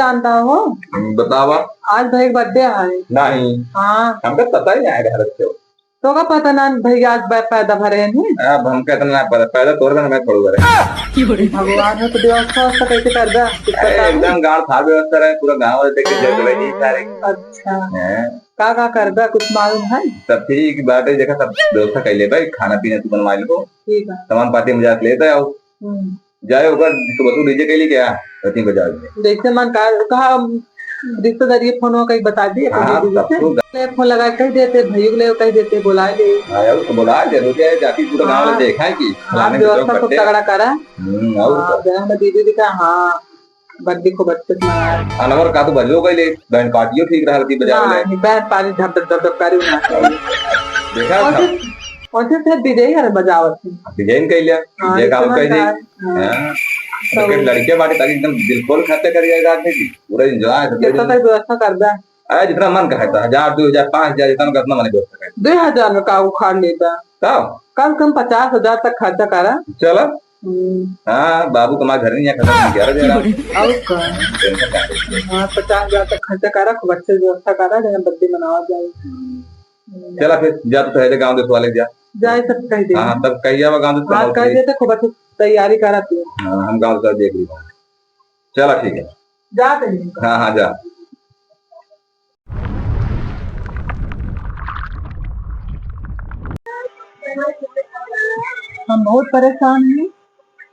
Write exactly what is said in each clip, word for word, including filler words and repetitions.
जानता हो? हम्म, बतावा। आज भाई के birthday है। नहीं। हाँ। हमका पता ही नहीं है घर से। तो का पता ना भैया आज बै-, पैदा भरे हैं नहीं? अब हमका इतना ना पता, पैदा तोरे घर में थोड़ी भरे। भगवान हो तो व्यवस्था, व्यवस्था कैसे कर दे? कुछ अरे, पता नहीं? एकदम गांड फाड़ व्यवस्था रहे, पूरा गांव वाले देख के जल रहे हैं सारे। अच्छा। हैं? का, का कर दे, कुछ मालूम है? सब ठीक बाटे, देखा सब व्यवस्था कर ले भाई, खाना पीना तू बनवा ले। ठीक है। सामान पाती में जाके लेते आओ। हम्म। जाए ओकर सुबह तू DJ के लिए क्या? तीन बजे आ जाए। जैसे मन का, कहा रिश्तेदारी फोन हो कहीं बता दिए, हाँ, फोन दीदी सब से। तो ले फोन लगा के कह देते, भैया को ले कह देते, बुला ले। हाँ, यार, तो बुला ले, हो जाए, जाके पूरा गाँव हाँ। देखा है कि हाँ, फलाने के व्यवस्था लोग खूब बर्थडे। तगड़ा करा। हम्म, और हाँ, क्या? जहाँ में दीदी भी कहा, हाँ, बर्थडे को बच्चे से मनाए। अनवर का तो बजो गई ले, बैंड पार्टियों ठीक रहा थी बजा ना, ले। ये बैंड पार्टी ढप ढप ढप ढप करी ना। देखा और था। फिर, और फिर, फिर डीजे ही हर बजावत थी। डीजे ही कह लिया, हाँ, डीजे का इतना कह दी। हाँ। हाँ। तो तो फिर लड़के बाटे ताकि एकदम दिल खोल खर्चा करिएगा आदमी जी, पूरा एंजॉय करते जितना हैं। तक व्यवस्था कर दे। अरे जितना मन का है तो हजार, दो हजार, पाँच हजार, जितना का अपना मन व्यवस्था कर। दो हजार में का उखाड़ लेता? का? कम से कम पचास हजार तक खर्चा करा। चलो। हम्म। हाँ, बाबू तुम्हारे घर नहीं है, खत्म नहीं किया, जरा। और का? टेंशन का है? हाँ, पचास हजार तक खर्चा करा, खूब अच्छे से व्यवस्था करा, जहाँ बर्थडे मनावा जाए। हम्म। हम्म। चला फिर, जा तो कह दे गाँव देश वाले जा। जाए सब कह दे। हाँ, तब कहिया वो गाँव देश हाँ, वाले कह दे। देते, खूब अच्छे तैयारी करा तू। हाँ, हम गाँव देश वाले देख ली। चला ठीक है। जा तनी। हाँ, हाँ, जा। हम बहुत परेशान हैं।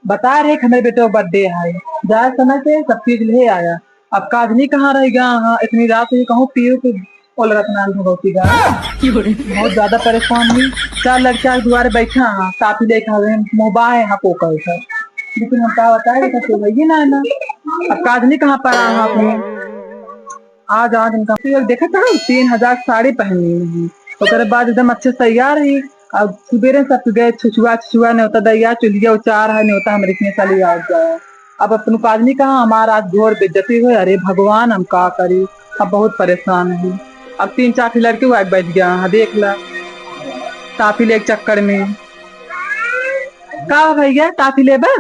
बता रहे कि हमारे बेटे का बर्थडे है, जाए समय से सब चीज ले आया। अब काजनी कहाँ रह गया? हाँ, इतनी रात हुई, कहूँ पीयू के बोल रत्नान भगवती का। बहुत ज्यादा परेशान हुई। चार लड़के आज दुआरे बैठा हाँ, साथी लेके हवे, मोबाइल है हाँ, पोकल का। लेकिन हम का बताए, तो वही ना है ना। अब काजनी कहाँ पर आया हाँ अपने? आज, आज उनका फिर देखा था, तीन हजार साड़ी पहनी हुई। ओकरे बाद एकदम अच्छे से तैयार रही। अब सुबेरे सब गए छुछुआ, छुछुआ ने होता दैया, चुलिया उचार है, ने होता हमरे के साली आ जाए। अब अपन काजनी कहाँ, हमारा आज घोर बेइज्जती हुई। अरे भगवान, हम का करी, अब बहुत परेशान है। अब तीन चार ठे लड़के हुआ बैठ गया, हाँ, देख ला, टाफी ले के चक्कर में। का हो भैया, टाफी लेबा?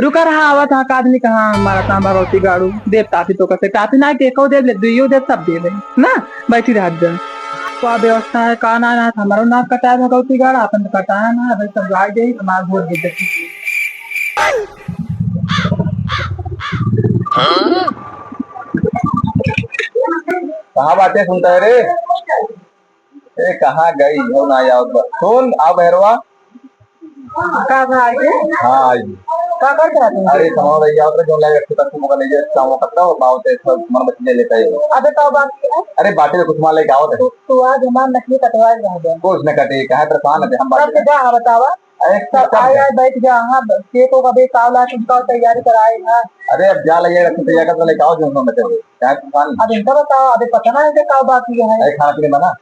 रुका रहा, आवत हाँ, काजनी कहाँ हमारा काम भगवती गाड़ू, देव टाफी तो कसे टाफी ना के को देव ले, दुइयो देव, सब देव ना, बैठी रहत जा। का व्यवस्था है, का ना, ना, हमारो नाक कटाए भगवती गाड़, आपन तो कटाए ना, अबे सब गाय दे, हमार भोर दे दे। कहाँ बाटे सुनता है रे? ए, कहाँ गई हो ना यार? सुन, आ भैरवा। का भाई? हाँ, आई। का करत रहत है? अरे, सामान लइ आवत रहे, जौन लायक रखे, तब तुमको ले जाए, सामान पकड़ा हो, बावते, सब मन बच ले लेता है। अबे, का बात है? अरे, बाटे तो कुछ सामान लेके आवत है। तू, तू आज हमार नकली कटवाए रह गया। कुछ न कटे, काहे परेशान है, हम बात तब से जा, हाँ, बतावा। अरे, तब सब आए, जा। आए, बैठ गया, हाँ, केक ओक अबे का ला, तुमका तैयारी कराए, हाँ। अरे, अब जा, ले जाए, रखे, तैयार कर, लेके आओ, जो हम बचे हुए। काहे परेशान? अब इनका बताओ, अबे पता ना है कि का बात ये है। अरे, खाना पीने बना?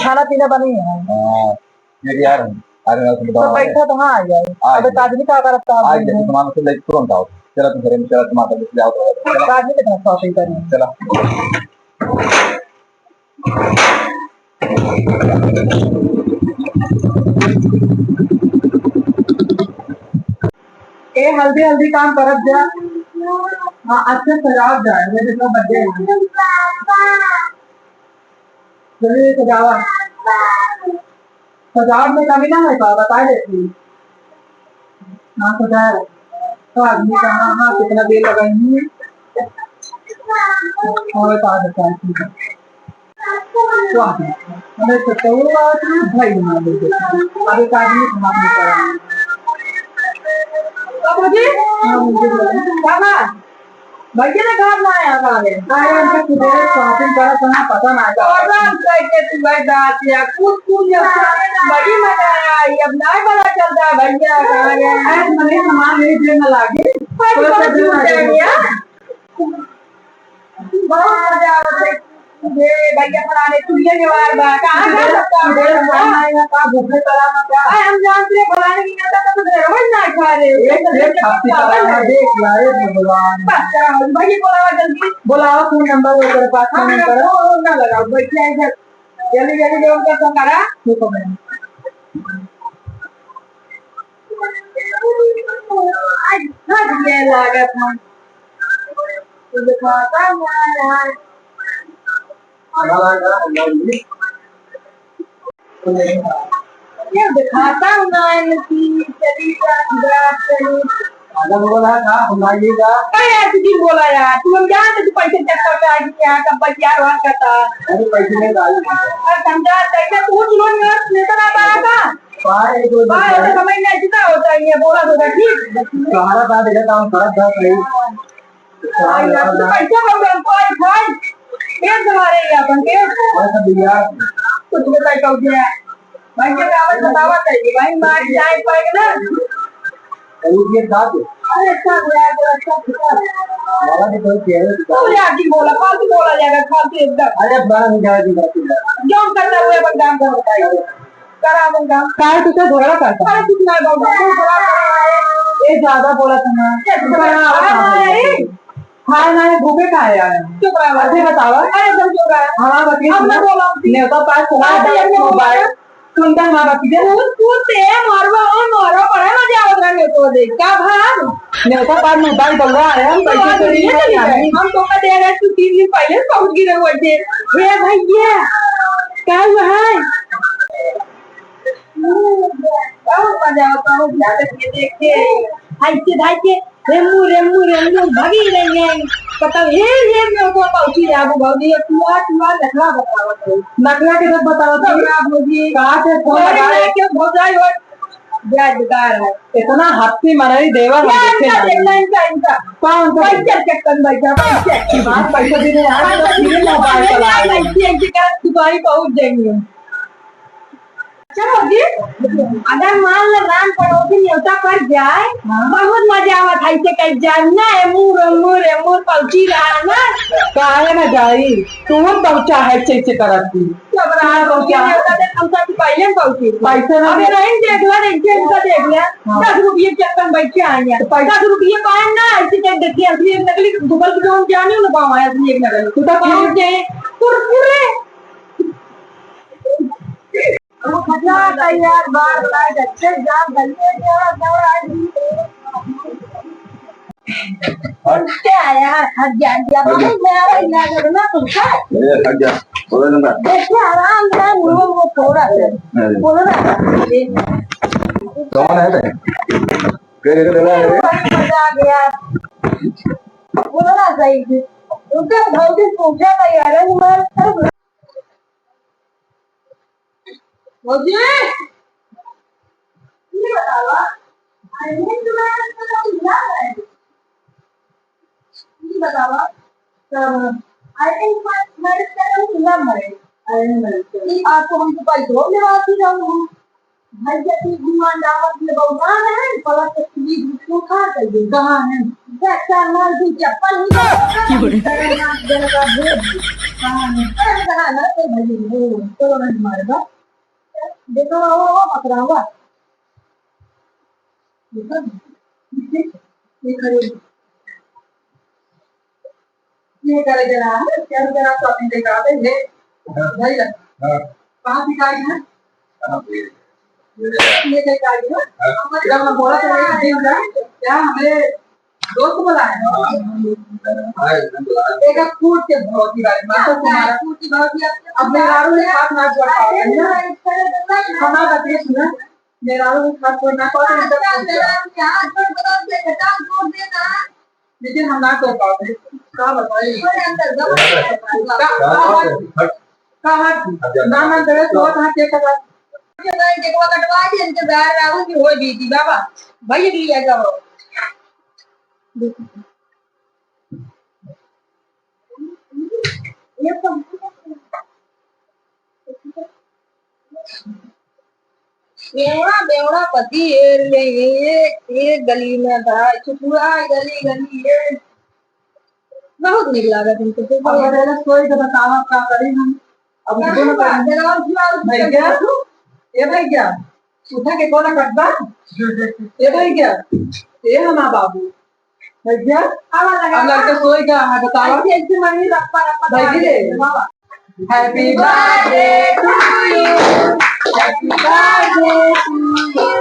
खाना पीना बनी है। हाँ। ये यार, अरे ना, तुम तो बताओ, बैठा तो हाँ आ जाए। आ अबे जाए। काजनी का करत था आ अभी? जाए, सामान से लेके तुरंत आओ। चला तुम घरे में, चला तुम आता, लेके आओ तो। चला। काजनी कितना shopping करी? चला। ए, हल्दी हल्दी काम करत जा। हाँ, अच्छे से सजावत जा, ये देखो birthday है। चलिए सजावा। सजावट में कमी ना है का? बता देती। हाँ, सजाया। तो आदमी कहाँ, हाँ, कितना देर लगाई है? और बता देता है, ठीक है। वाह, अरे तो, तो वो बात ना भाई बना दे। अब एक आदमी को माफ नहीं करा। बाबूजी, हाँ, मुझे बोला। बाबा, भैया ने घर ना आया बारे। अरे, हम तो सुबह shopping करा था, पता ना था। और रात कह के तू भाई बात या कुछ, कुछ या बड़ी मजा आया। अब ना पता चलता भैया कहाँ गए। अरे, मने सामान ले दे ना लागे। अरे, थोड़ा सा तो देर झूठ है लागे। भैया। बहुत मजा आवत है। ये भैया फलाने चुड़िया के बार बार कहाँ जा सकता है? भैया फलाना है, कहाँ घूमने चला ना क्या? अरे हम जानते हैं फलाने की कहता था तो घर में ना खा रहे हो। एक, एक हफ्ते का रहा, देख ला, हे भगवान। बस करा, भैया बुलावा जल्दी। बुलावा, phone number वो तेरे पास, phone हाँ, number। फोन ना लगाओ, बैठ जाए इधर। जल्दी, जल्दी लोग का फोन करा। ठीक हो गया। आज थक गए लागत हम। दिखाता हूँ ना यार। ये दिखाता हूँ ना इनकी चली जा, जा, चली। अगर बोला था, हम आइएगा। अरे यार, तू क्यों बोला यार? तू हम जानते, तू पैसे चक्कर में आ गया, कब बचिया हुआ करता। अरे, पैसे नहीं डाल। अरे, समझा, कैसे तू लोग लेकर आ पाया था? पाए, एक दो दिन पाए, तो पहले। समझ नहीं, कितना होता है ये, बोला तो था, ठीक? सहारा था, देखा था, हम सड़क था, सही। अरे, अब तो पैसा कौड़ी हमको आई खाई। पेट भरा रहे अपन के। और सब भैया। कुछ बताई कौड़ी है। भाई के कागज बतावा चाहिए। भाई मार जाए पड़ेगा ना। अरे, ये साथ है। अरे, अच्छा हुआ, अच्छा हुआ। बाबा ने कोई कह रहे थे। तू ले आके बोला, फालतू बोला जाएगा, फालतू एकदम। अरे, बारह नहीं जाएगा, नहीं जाएगा। जो करना हुआ, अपन काम करो, बताइए। करा अपन काम। काहे तुझसे झगड़ा करता? अरे कुछ नहीं बाबू, तू झगड़ा कर रहा है। ये ज्यादा बोला था ना। चुप रहा, चुप रहा, चुप रहा। हाँ ना, ये भूखे काहे आए हैं? चुप रहा। अच्छा बतावा। अरे तुम चुप रहा। हाँ, बतिया हम ना सुना। बोला। नेवता पास चला हाँ, तो ये मोबाइल। बोला। सुनता हमारा बतिया। तू, तू ते मारवा, ओ मारवा, बड़ा मजा आवत रहा नेवता देख। का भाग? नेवता पार मोबाइल डलवा है, हम पैसे तो चोरी नहीं नहीं किया है। हम तो का दे रहे, तू तीन दिन पहले पहुंच गए रहो ऐसे। हे भैया, का हुआ है? बहुत मजा आवत, बहुत ज्यादा ये देख के। हाय से, हाय से, रेमू, रेमू, रेमू, भागी रही है। बताओ, हे, हे, मेरे को पहुंची जाबो, भौजी, ये टुआ, टुआ नखरा बतावत है। नखरा के सब बतावत है। नखरा भौजी। कहाँ से फोन लगा है? के भौजाई हो, बेकार है। इतना हफ्ती मनई देवर हम क्या देखे इनका नहीं। देखना, इनका, इनका? कौन सा? पैसा चेक कर, पैसा, पैसा। बात पैसा भी नहीं आया, तो फिर मोबाइल चला रहे हैं। पैसे, पैसे का दुकान पहुंच जाएंगे। अच्छा भौजी, अगर मान लो राम पड़ोसी नेवता पर जाए, हाँ। बहुत मजा आवत है, ऐसे कहीं जाए ना, एमूर, एमूर, एमूर पहुंची रहा ना। काहे ना जाई? तू पहुंचा है, चेक, चेक करत थी। जब राम पहुंचा पहुंचा है। नेवता दे, हम सब पहले पहुंची। पैसे ना अबे दे। नहीं, देख ला, देख के इनका देख ला। हाँ। दस रुपये के चक्कर में बैठ के आएंगे। तो पैसे दस रुपये पाए ना, ऐसे कहीं देखिए, असली एक नकली Google पे जो हम जाने ना पावा है, असली एक नकली। तू तो पहुंच गए, कुरकुरे। रुक जा, तैयार बार बार अच्छे जा, गलिए जा, दौड़ आई। हट। क्या यार, हट जा, हट जा। भाई, मैं आ रही, ना करो ना तुम, हट। ए, हट जा। बोलो ना। देखिए, आराम से, वो, वो थोड़ा सा, अरे। बोलो ना। कौन है बे? के, के, के, के, के? बड़ी मजा आ गया। बोलो ना सही से। उनका भौजी पूछा था यार, तुम्हारे भौजी, ये बतावा, अरे, तुम्हारा तो कुछ ना है। ये बतावा, तब, अरे, तुम्हारे, तुम्हारे तो कुछ ना है। अरे, नहीं, नहीं, नहीं। ये आपको हम तो पैसे हो लेवा के जाऊँ। भाई, जब ये गुमान डालत ये बउआ है, पलक के चुली धूप खा कर दे। कहाँ है? देख, चार मार दी, चप्पल ही नहीं। क्यों रे? तेरे नाक देने का भूत। कहाँ है? अरे, कहाँ है? तो भाई, वो, तो नहीं मारेगा। देखो, वो, वो पकड़ा हुआ। देखो, ये खड़े। ये करे जरा, क्या जरा shopping के करा दे, ये। हाँ। भाई, हाँ। कहाँ से गाड़ी है? हाँ, ये। ये कहीं गाड़ी है? हाँ। जब हम बोला तो ये दिन का, क्या हमें दोस्त बुलाए? हाँ। एक फूट के बहुत ही गाड़ी, मतलब तुम्हारा फूट की बहुत ही अपने यारों के साथ ना जोड़ पाते हैं ना। हमारा बात ये सुना, मेरा भी खास कोई ना पाते हैं, जब अच्छा, मेरा क्या छोड़ बता दे, घटा जोड़ देना। लेकिन हम ना कर पाते। का बताई? अरे, अंदर दबा के बताई। का, का हाथ? हट। का हाथ? हट जा। ना, ना, गलत हुआ, कहाँ के करा? के भाई, देखो, कटवा के इनके बाहर राहुल की हो गई थी, बाबा। भाई, लिया जाओ। ये सब बेवड़ा, बेवड़ा पति है, ये, ये, ये गली में था, चुपुआ गली, गली, ये बहुत नीक लागत हमको तो। अब अगर सोई तो बतावा का करी हम। अब का उठो ना बात करी। जरा उठियो, उठियो। भैया, ए भैया, उठा के कोना कटबा? ए भैया, ए हमार बाबू, भैया, आवा लगा। अब लड़का सोई का है, बतावा। ऐसे, ऐसे मम्मी रप्पा, रप्पा बैठी रे। बाबा। Happy birthday to you, happy birthday to you,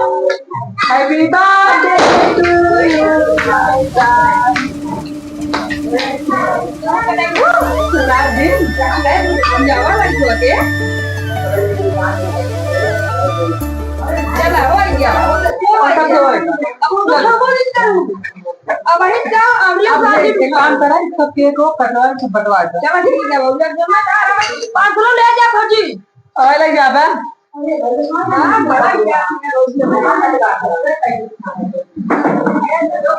happy birthday to you, my darling। के? चला, हो गया। अब उनको खबर नहीं करूँ। अब वही जाओ, अगले अब साल एक, एक काम करा, इसको केक को कटवा के बंटवा दो। चलो ठीक है, वो लोग जमा कर, पाँच किलो ले जा भौजी। और ले जा बा। हाँ, बड़ा गया।